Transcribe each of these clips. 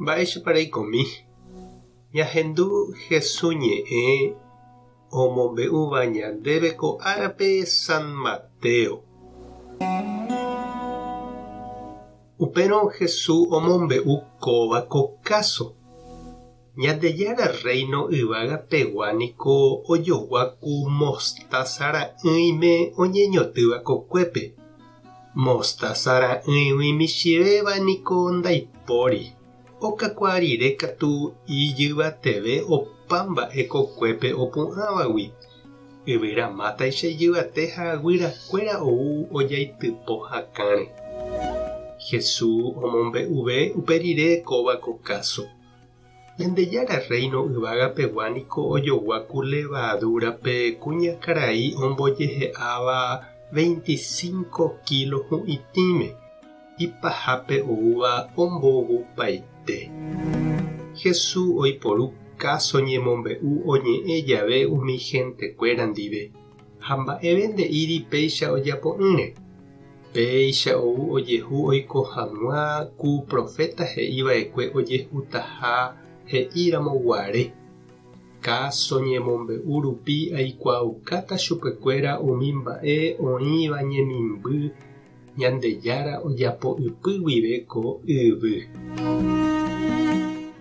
Mba'éichapa reikomi? Ñahendu Hesu ñe'ẽ omombe'úva ñandéve ko árape San Mateo. Upérõ Hesu omombe'u kóva ko káso. Ñandejára Rréino yvága pegua niko ojogua ku mostása ra'ỹime oñeñotýva kokuépe. Mostása ra'ỹigui michĩvéva niko ndaipóri, okakuaa rire katu ijyvateve opa mba'e kokuépe opu'ãvagui. Yvyra mátaicha ijyvate ha guyrakuéra ou ojaitypo hakãre. Jesús omombe'uve upe rire kóva ko káso. Ñandejára Rréino yvága pegua niko ojogua ku levadúrape kuñakarai ombojehe'áva veinticinco kílo hu'itĩme, ipahápe oúva ombovupaite. Jesús oiporu káso ñemombe'u oñe'ẽ jave umi hentekuéra ndive, ha mba'eve nde'íri péicha ojapo'ỹre. Péicha ou ojehu oiko hag̃ua ku proféta he'i va'ekue ojehutaha he'íramo guare, Káso ñemombe'u rupi aikuaaukáta chupekuéra umi mba'e oĩva ñemimby Ñandejára ojapo ypy guive ko yvy.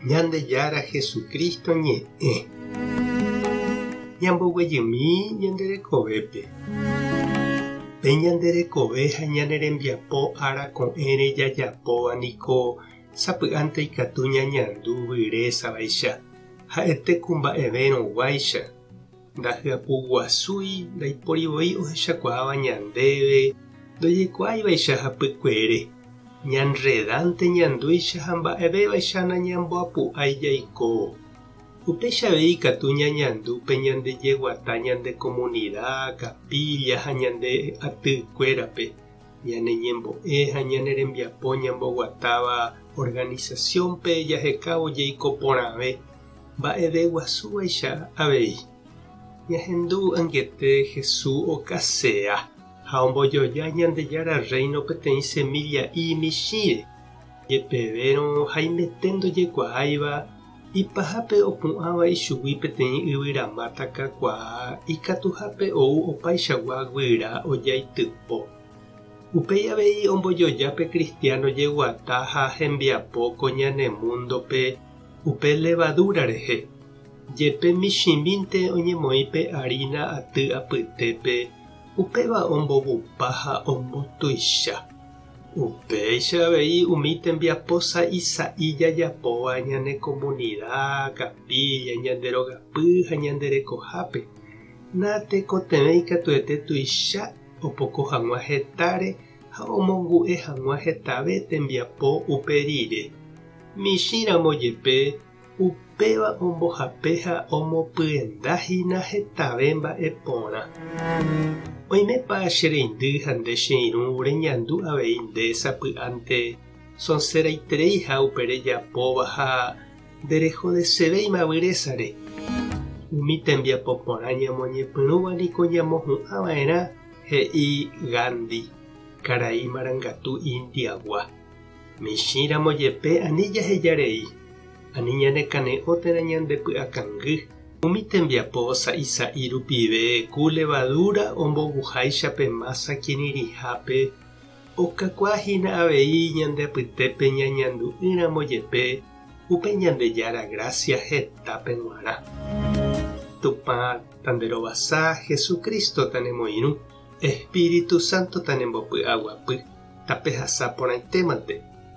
Ñandejára Jesucristo ñe'ẽ. Ñamboguejymi ñande rekovépe. Pe ñande rekove ha ñane rembiapo ára ko'ẽre jajapóva niko sapy'ánte ikatu ñañandu vyrésavaicha, ha'ete ku mba'evérõ guáicha. Ndahyapuguasúi ndaipóri voi ohechakuaáva ñandéve ndojekuaáivaicha hapykuere, ñanredánte ñandúicha ha mba'evévaicha nañamboapu'ái jaikóvo. Upéicha avei ikatu ñañandu pe ñande jeguata ñande komunida, kapílla ha ñande atykuérape, ñane ñembo'e ha ñane rembiapo ñamboguatáva organisasiónpe jahekávo jeiko porãve. Mba'eve guasúvaicha avei. Ñahendu angete Jesús okasea ha ombojoja Ñandejára Rréino peteĩ semilla'i michĩre. Jepevérõ haimete ndojekuaáiva, ipahápe opu'ãva ichugui peteĩ yvyramáta kakuaa ikatuhápe ou opaichagua guyra ojaitypo. Upéi avei ombojoja pe kristiáno jeguata ha hembiapo ko ñane múndope Upe levadúra rehe, jepe michĩmínte oñemoĩ pe arína aty apytépe, upéva ombovupa ha ombotuicha. Upéicha avei umi tembiapo sa'i sa'i jajapóva ñane komunida, kapílla, ñande rogapy ha ñande rekohápe, natekotevẽi katuete tuicha opoko hag̃ua hetáre ha omongu'e hag̃ua hetave tembiapo upe rire. Michĩramo jepe, upéva ombohape ha omopyenda hína hetave mba'e porã. Oimépa che reindy ha nde che irũ reñandu avei nde sapy'ánte sonseraitereiha upe rejapóva ha nderehodesevéima vyrésare? Umi tembiapo porã ñamoñepyrũva niko ñamohu'ã va'erã, he'i Gandhi, karai marangatu Indiagua. Michĩramo jepe ani jaheja rei, ani ñane kane'õ térã ñande py'akangy. Umi tembiapo sa'i sa'i rupive ku levadúra ombovuháicha pe mása kirirĩhápe okakuaa hína avei ñande apytépe ñañandu'ỹramo jepe upe Ñandejára grásia hetápe g̃uarã. Tupã tanderovasa, Jesucristo tanemoirũ, Espíritu Santo tanembopy'aguapy. Tapehasa porãitémante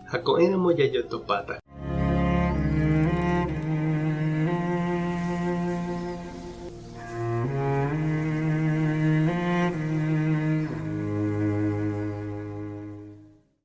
ha ko'ẽramo jajotopáta.